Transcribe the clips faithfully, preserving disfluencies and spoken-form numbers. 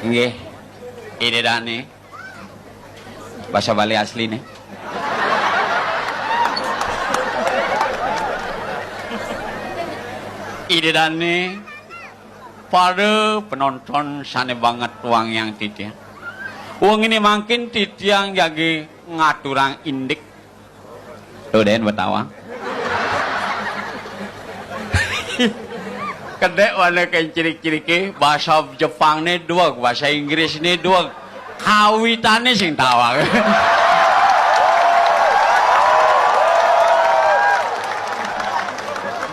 Nggih. Ida dane. Basa Bali asline. Ida dane para penonton sane banget wangiang titiang. Wong ini mangkin titiang jagi ngaturang indik. Tuh, den, betawang. Kedek wane ken cirik-cirike, basa Jepangne dueg, basa Inggrisne dueg. Kawitane sing tawang.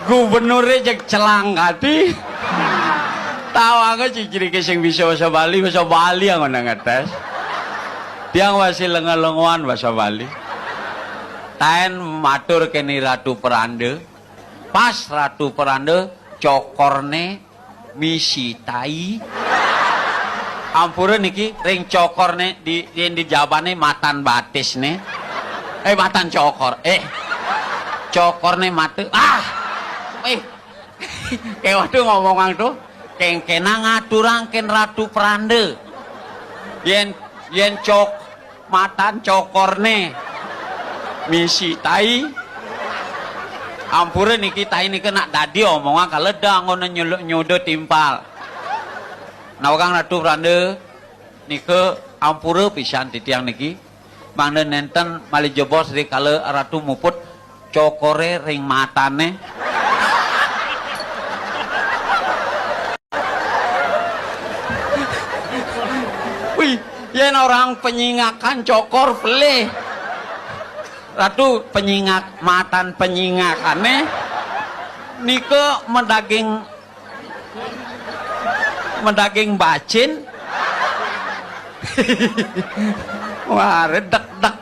Gubernure jeg celang ati. Tawange cirik-cirike sing bisa basa Bali, basa Bali yang ngono ngetes. Tiang masih lenga-lengoan basa Bali. Taen matur kene Ratu Peranda. Pas Ratu Peranda cokorne misi tai. Ampura niki ring cokorne di, di, di jabane matan batisne. Eh, matan cokor. Eh. Cokorne mate. Ah. Eh. Kayak waduh ngomong tuh. Kengkena ngaturang ken Ratu Peranda. Yen yen cok matan cokorne misi tai. Ampura niki tai nika nak dadi omongan kaledang ngono nyeluk nyuda timpal. Nawakang Ratu Pranda nika ampura pisan titiang niki. Mangda nenten malih jebos rikala Ratu muput cokore ring matane. Wih, yen orang penyingakan cokor pelih. Ratu penyingak, matan penyingakane nika medaging, medaging bacin. Wah, redek-dek.